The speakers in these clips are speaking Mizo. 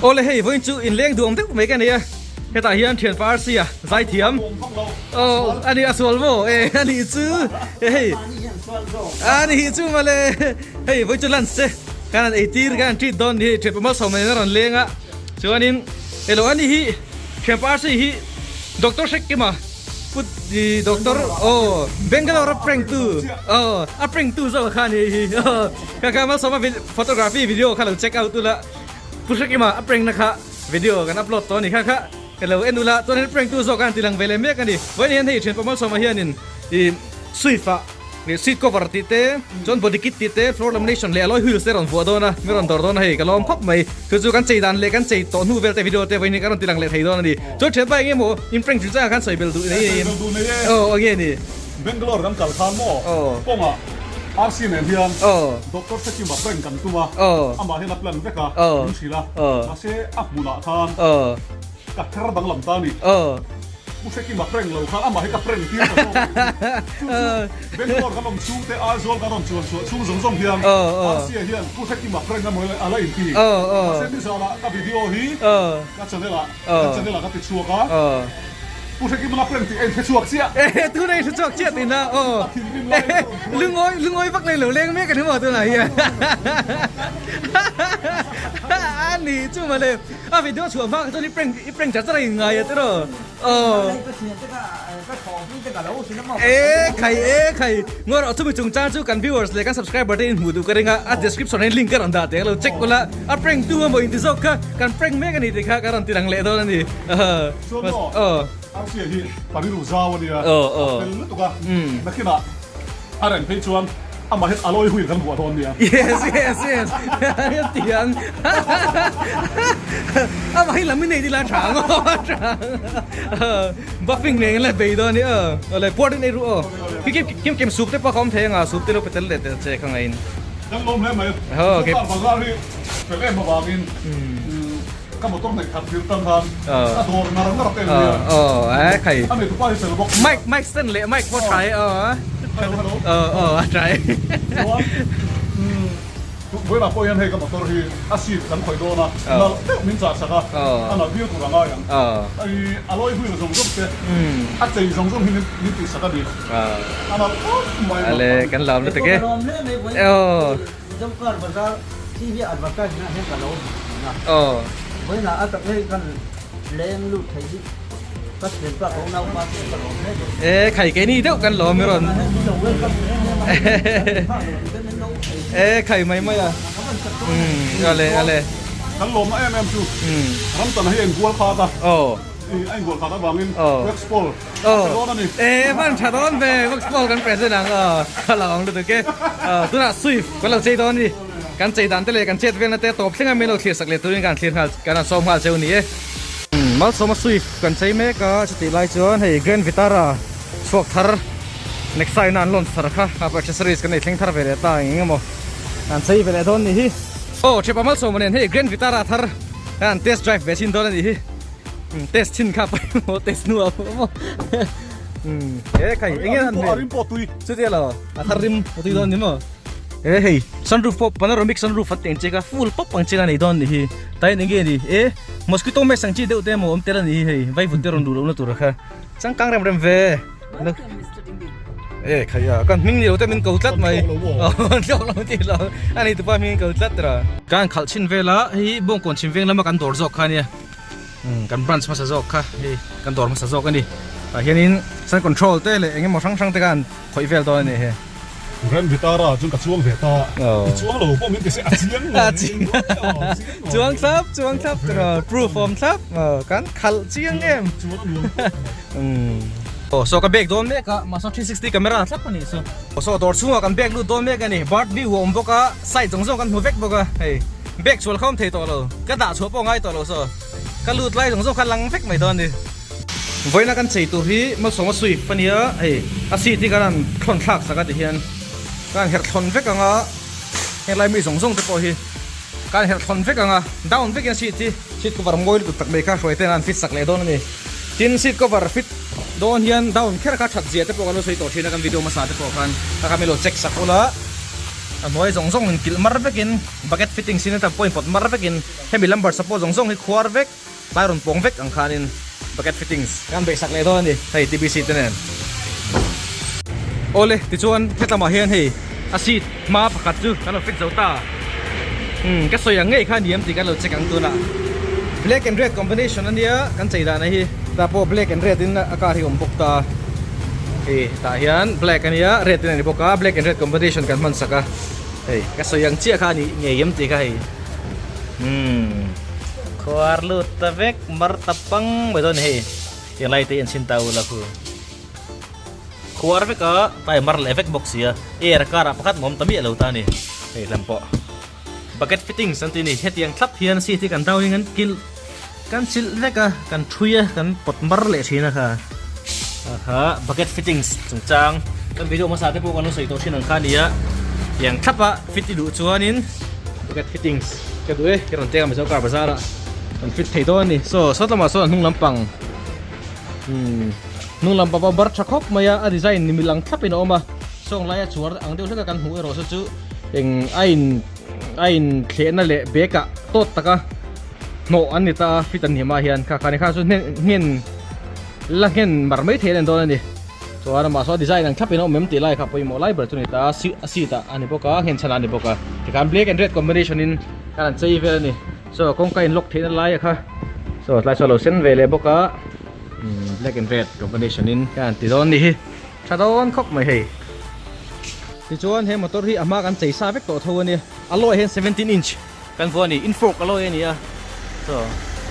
Awle hei vawiin chu inleng duh awm deuh mai ka nei a, hetah hian thianpa Arsia zaithiam aw a ni a sual maw e a nih chu e hei a nih chu mawle hei vawiin chu lunch te kan han eitir kan han treat dawn ni hei thianpa malsawm nen a rawn leng a chuanin elo a ni hi thianpa Arsia hi Doctor Hrekkima Pu Doctor aw Bangalore a prank tu aw a prank tu zawk kha a ni hi aw ka kha malsawma photography video kha lo check out ula Pu Hrekima a prank na kha video kan upload tawh a ni kha kha ka lo en ula chuan prank tu zawk a han ti lang ve leh mek a ni vawiin hian hei thianpa malsawma hianin ih swift ah Ih seat cover tih te chuan body kit tih te floor lamination leh alloy wheels te rawn vuah dawn a mi rawn dawr dawn a hei ka lawm khawp mai chu chu kan chei dan leh kan chei tawh hnu vel te video te vawiin hi kan rawn ti lang leh thei dawn a ni chuan thianpa eng emaw in prank chung changah khan sawi bel duh nei em aw eng nge ni Bangalore kan kal khan maw kawngah RC nen hian Doctor Sekima prank kan tum a amah hian a plan vek a min hrilh a mahse a hmunah khan ka kher danglam ta a ni. Pu Hrekima prank lo khan amah hi ka prank tir ta zawk mai chu. Chu chu Bangalore kan awm chhung te Aizawl kan rawn chuan chhuah chhung zawng zawng hian Arsia hian Pu Hrekima prank emaw a la inti. Mahse nizanah ka video hi ka channel ah ka channel ah ka ti chhuak a. Pu Hrekima la prank tih a inhre chhuak chiah. Tuna inhre chhuak chiah tihna aw. Lungawi lungawi vak leh lo leng mek a ni maw tunah hian. A ni chu mawle. A video chhuah hma kha chuan i prank i prank char char a in ngai a tiraw aw e khai e khai ngaw rawh chumi chungchang chu kan viewers leh kan subscriber te in hmuh duh ka ring a a description ah hian link ka rawn dah teh ang lo check ula a prank tu emaw inti zawk kha kan prank mek a ni tih kha ka rawn ti lang leh dawn a ni aw Arsia hi pariru zau a nia a fel lutuk a nakinah A reng phei chuan amah hian alloy wheel kan vuah dawn nia. Yes yes yes tiang amah hi laminate ila tha ang aw tha ang buffing nen la bei dawn ni aw awle puar in ei ru aw kim kim kim soup te pawh ka awm thei anga soup te lo pe tel leh tel che ka ngain. Kan lawm hle mai. Car bazar hi fel em avangin Ka motor neih khat tir tan khan a dawr ngar ngar te ania. Aw eh khai. A nei tupa hi fel bawk. Mic mic stand leh mic pawh tha e aw. Hello hello. Aw aw a tha e. Chuan vawiinah pawh hian hei ka motor hi a seat kan khawih dawn a nalh deuh min chah sak a a nalh viau tur a ngai ang. Hei alloy wheel zawng zawng te a chei zawng zawng hi min tih sak a ni. A nalh khawp mai. Ale kan lam lutuk e. Aw. Mizocar bazar TV advertise na hian ka lo hmu thin a. Vawiinah a tak hei kan leng lut thei hi ka thianpa ka unaupa te ka lawm hle bawk. E khai keini deuh kan lawm i rawn. E khai mai mai a. Ale ale. Kan lawmna em em chu ram tan hi a inbual khat a. A inbual khat avangin wax pawl a tha dawn a ni. E hman tha dawn ve wax pawl kan present ang aw ka lo ang lutuk e. Tunah swift kan lo chei dawn a ni. Kan chei dan te leh kan chet velna te tawp thleng a min lo thlir sak leh turin kan thlir nghal kan han sawm nghal cheu a ni e. Malsawma swift kan chei mek a chutih lai chuan hei Grand Vitara chhuak thar Nexa ina an launch thar kha a accessories kan nei thleng thar ve leh ta eng eng emaw an chei ve leh dawn a nih hi. Aw Thiapa Malsawma nen hei Grand Vitara thar kan han test drive ve chin dawn a nih hi. Test thin kha pawimawh test hnu ah pawh he khai enge an a rim pawh tui chutia lo a thar rim a tui dawn ni maw e hei sunroof pawh panoramic sunroof an teng chek a full pawp ang chek a nei dawn ni hi tain enge ni e mosquito mesh ang chi deuh te emaw awm tel a ni hi hei vaivut te rawn duh lohna tur kha changkang rem rem ve e khai a kan hming ni lo te min ko tlat mai hlawk lo ti lo a nei tupa hming ko tlat ra kan khalh chhin vela hei bawngkawn chhim veng lama kan dawr zawk kha ania Kan branch hmasa zawk kha hei kan dawr hmasa zawk a ni. Tah hianin sun control te leh eng emaw hrang hrang te khan khawih vel dawn a ni he. Grand Vitara chuan ka chuang ve ta. I chuang lo pawh min ti se a chiang lo. A chiang chuang thlap chuang thlap proof awm thlap kan khalh chiang em. Chuang a nuam khawp mai. Aw saw ka bag dawn mek a mahse 360 camera thlap a nih chu. Aw saw dawr chhungah kan bag lut dawn mek a ni. Bird view a awm bawk a side zawng zawng kan hmu vek bawk a hei. Bag chhual kha awm thei tawh lo, ka dah chhuah pawh ngai tawh lo saw, ka lut lai zawng zawng kha lang vek mai dawn a ni. Vawiina kan chei tur hi Malsawma Swift a nia, hei a seat hi kan han thlawn thlak sak a ti hian ka han herh thlawn vek ang a, henglai mi zawng zawng te pawh hi ka han herh thlawn vek ang a, down vek in seat hi seat cover mawi lutuk tak mai kha hruai ten a han fit sak leh dawn a ni. Tin seat cover fit dawn hian down kher kha that zia te pawh kan lo sawi tawh thin a kan video hmasa te pawh khan kha kha min lo check sak ula. A hnuai zawng zawng in kilh mar vekin bucket fittings in a tam pawh in pawt mar vekin hemi lumber support zawng zawng hi khuar vek tlai rawn pawng vek ang khanin bucket fittings kan beihsak leh dawn a ni hei TBC te nen. Awle tichuan hetlamah hian hei a seat hma pakhat chu kan lo fit zo ta umm ka sawi ang ngei kha ni em tih kan lo check ang tunah black and red combination ania kan chei dahna hi tah pawh black and red in a car hi a awm bawk ta hei tah hian black ania red in a ni bawk a black and red combination kan hman sak a hei ka sawi ang chiah kha a ni ngei em tih kha hei umm khuar lut ta vek mar ta pang mai dawn a ni hei tiang lai te hi an chhin ta ula khu. Khuar vek a, tai mar leh vek bawk sia, air car ah pakhat mawm ta miah lo ta a ni, hei hlam pawh bucket fittings an ti a ni, hetiang thlap hian seat hi kan dau in kan kilh kan chilh vek a, kan thui a, kan pawt mar leh thin a kha, aha bucket fittings chungchang kan video hmasa te pawh kan lo sawi tawh thin ang kha a ni a, tiang thlap a fit i duh chuanin bucket fittings ka duh e, ka rawn tek a Mizo car bazar ah kan fit thei dawn a ni, saw saw lamah sawn a hnung lampang. Umm hnung lam pawh a bar tha khawp mai a a design ni mil ang thlap in a awm a sawng laia chuar ang deuh hlek a kan hmuh erawh saw chu eng a in a in thlehna leh bag ah tawt taka hnawh an ni ta a fit an ni hma hian kha kha ni kha chu hnen nghen la nghen mar mai thei a ni dawn a ni chuan amah saw a design ang thlap in a awm em tih lai kha pawimawh lai ber chu ni ta a a seat ah a ni bawk a nghen chhan ah a ni bawk a tikhan black and red combination in khan an chei vel a ni. Saw kawngka in lock theihna lai a kha saw tlai saw a lo sen ve leh bawk a umm black and red combination in ka han ti dawn ni hi tha dawn khawp mai hei tichuan he motor hi a hma kan chei sa vek tawh tho a nia a lawi hian 17 inch kan vuah a ni in fork a lawi a ni a saw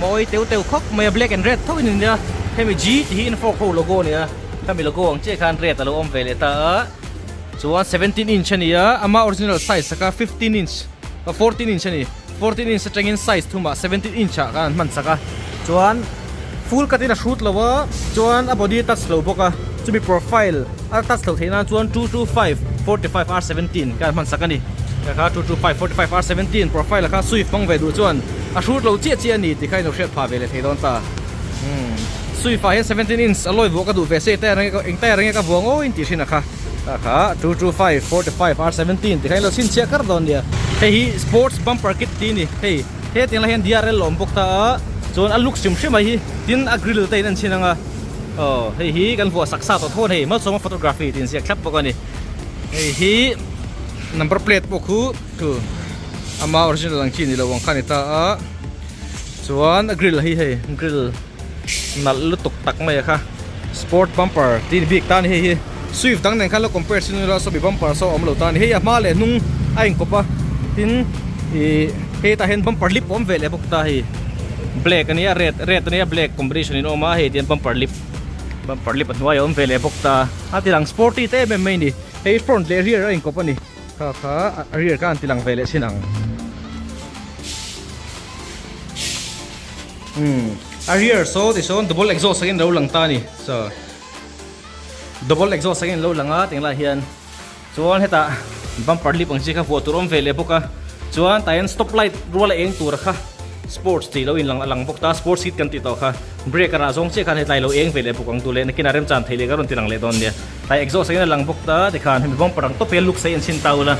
mawi teu teu khawp mai a black and red tho in a nia hemi G tih hi in fork ho logo a ni a khami logo ang chiah khan red a lo awm ve leh ta a chuan 17 inch a ni a ama original size a kha 15 inch 14 inch a ni. 14 inch atangin size thumah 17 inch ah khan an hman sak a chuan full cut in a hrut lo a chuan a body a touch lo bawk a chumi profile a touch loh theih nan chuan 225 45 R 17 khan an hman sak a ni kha kha 225 45 R 17 profile ah khan swift hmang ve duh chuan a hrut lo chiah chiah a ni tih kha in lo hriat phah ve leh thei dawn ta umm swift ah hian 17 inch a lawi vuah ka duh ve se eng tyre nge ka vuah ngawiin tih hrin a kha. Tah kha 225 45 R 17 tikha in lo chhinchhiah kar dawn nia. Hei hi sports bumper kit tih a ni. Hei hetiang lai hian DRL a awm bawk ta a, chuan a look hrim hrim a hi tin a grill te in an chhin ang a. Aw hei hi kan vuah sak sa tawh tho a ni hei Malsawma photography tih inziak thlap bawk a ni. Hei hi number plate pawh khu thu ama original ang chi ni lo ang kha a ni ta a, chuan a grill hi hei grill. Nalh lutuk tak mai a kha sport bumper tih ni bik ta a ni hei hi swift dang nen khan lo compare sin ila saw mi bumper saw a awm lo ta a ni hei a hma leh hnung a inkawp a tin ih hei tah hian bumper lip a awm ve leh bawk ta hei black a nia red red a nia black combination in a awm a hei tihian bumper lip bumper lip a hnuai a awm ve leh bawk ta a ti lang sporty te em em mai a ni hei front leh rear a inkawp a ni kha kha a rear kha an ti lang ve leh chin ang. Umm a rear saw ti sawn double exhaust angin lo lang ta a ni so double exhaust angin lo lang a tinglai hian chuan hetah bumper lip ang chi kha vuah tur awm ve leh bawk a chuan tah hian stop light rual a eng tur kha sports tih lo in lang a lang bawk ta sports seat kan tih tawh kha brake a rah zawng chiah khan hetlai lo eng ve leh bawk ang duh leh nakinah remchan theih leh ka rawn ti lang leh dawn nia tlai exhaust angin a lang bawk ta tikhan hemi bumper ang tawp hian looks a inchhin ta ula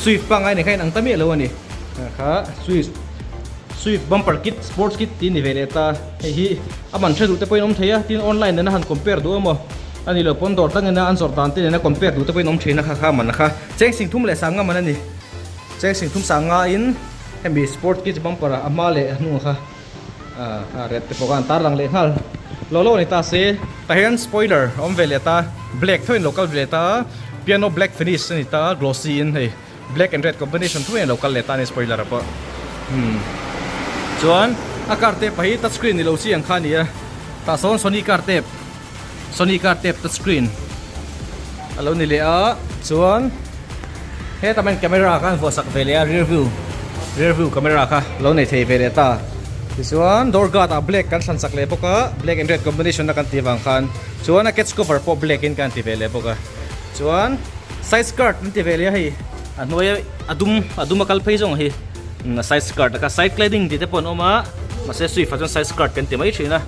swift pangngai nen kha in ang ta miah lo a ni kha swift. Swift bumper kit, sports kit tih a ni ve leh ta. Hei hi a man hre duh te pawhin awm thei a, tin online nena han compare duh emaw a ni lo pawn dawr dangina an zawrh dan te nena compare duh te pawhin awm thin a kha kha man a kha. Cheng sing thum leh sanga man a ni. Cheng sing thum sanga in hemi sport kit bumper ah a hma leh a hnung a kha ah a red te pawh kha an tar lang leh nghal lo lo a ni ta se. Tah hian spoiler a awm ve leh ta, black theuhin lo kal ve leh ta a, piano black finish a ni ta a, glossy in hei. Black and red combination thuai an lo kal leh ta a ni spoiler ah pawh umm chuan a car tape hi touch screen ni lo chi ang kha a ni a tah sawn Sony car tape Sony car tape touch screen a lo ni leh a chuan hetah hian camera kha an vuah sak ve leh a rear view rear view camera kha lo nei thei ve leh ta tichuan door guard ah black kan thlan sak leh bawk a black and red combination a kan tih avang khan chuan a catch cover pawh black in kan ti ve leh bawk a. Chuan side skirt an ti ve leh a hei a hnuaia a dum a dum a kal phei zawng hi a side skirt a kha side cladding tih te pawh an awm a mahse swift ah chuan side skirt kan ti mai thin a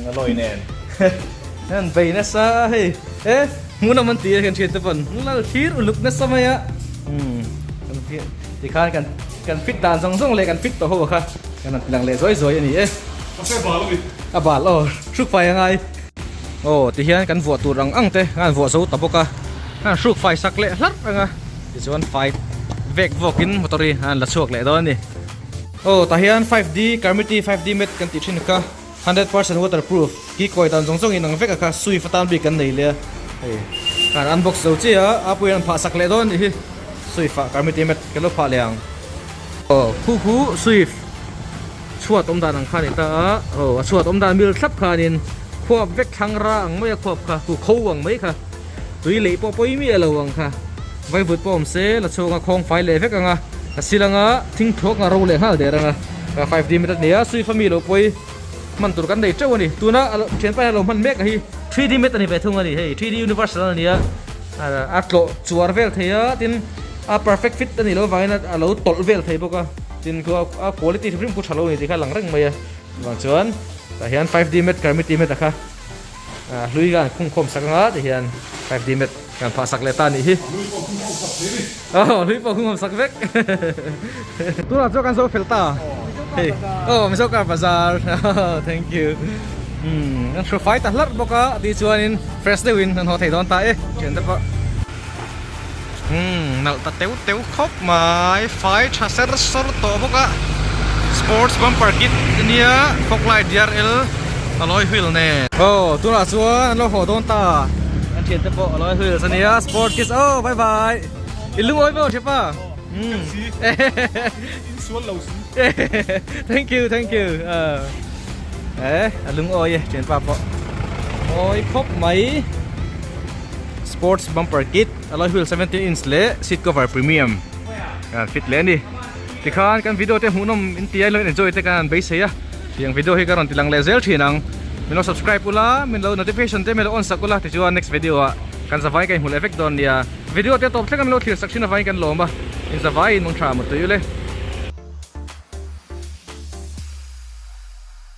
a lawi nen an bei nasa a hei e hmunawm an ti a hian thian te pawn lal thlir uluk nasa mai a. Tikhan kan kan fit dan zawng zawng leh kan fit tawh ho kha kan han tilang leh zuai zuai a ni e. Mahse bal a ni. A bal aw, hruk fai a ngai. Aw tihian kan vuah tur ang ang te khan vuah zo ta bawk a, khan hruk fai sak leh hlarh ang a, tichuan fai vek vawkin motor hi an la chhuak leh dawn a ni. Aw tahian 5D Carmity 5D mat kan tih thin kha. 100% waterproof ki kawi dan zawng zawng in ang vek a kha swift atan bik kan nei leh a hei kan unbox zo chiah a a puiin an phah sak leh dawn a nih hi swift ah karmiti mat kan lo phah leh ang aw khu khu swift chhuat awm dan ang kha a ni ta a aw a chhuat awm dan mil thlap khanin khuap vek thlang ra ang mai a khuap kha khu kho ang mai kha tui leih pawh pawi miah lo ang kha vaivut pawh awm se la chhuak anga khawng fai leh vek ang a a sil anga thing thuak anga ro leh nghal der ang a ka 5D mat a ni a swift a mi lo pawi hman tur kan nei teuh a ni tuna a thianpa hian a lo hman mek a hi 3D mat a ni ve thung a ni hei 3D universal a ni a a tlawh chuar vel thei a tin a perfect fit a nih loh avangin a lo tawlh vel thei bawk a tin a quality hrim hrim khu tha lo a ni tih kha a lang reng mai a chuvang chuan tah hian 5D mat Kermity mat a kha. Hlui kan khung khawm sak anga ti hian 5D mat kan phah sak leh ta anih hi. Hlui pawh khung khawm sak thei ni. Aw hlui pawh khung khawm sak vek. Tunah chuan kan zo fel ta. Hei aw Mizo car bazar thank you. Umm kan hru fai ta hlarh bawk a tih chuanin fresh deuhin kan haw thei dawn ta e thian te pawh. Umm nalh ta teu teu khawp mai fai tha ser sawr tawh bawk a sports bumper kit ania fog light DRL alloy wheel nen. Aw tunah chuan an lo haw dawn ta an thian te pawh alloy wheels ania sport kit aw bye bye i lungawi maw thiapa umm in sual lo si thank you thank you eh a lungawi e thianpa pawh mawi khawp mai. Sports bumper kit alloy wheel 17 inch leh seat cover premium kan fit leh a ni tikhan kan video te hmuhnawm in ti a lo enjoy te kan beisei a tiang video hi ka rawn ti lang leh zel thin ang min lo subscribe ula min lo notification te min lo on sak ula tichuan next video ah kan zavai ka inhmu leh vek dawn nia video te tawp thleng a min lo thlir sak thin avangin kan lawm a in zavai in mangtha mutui ule.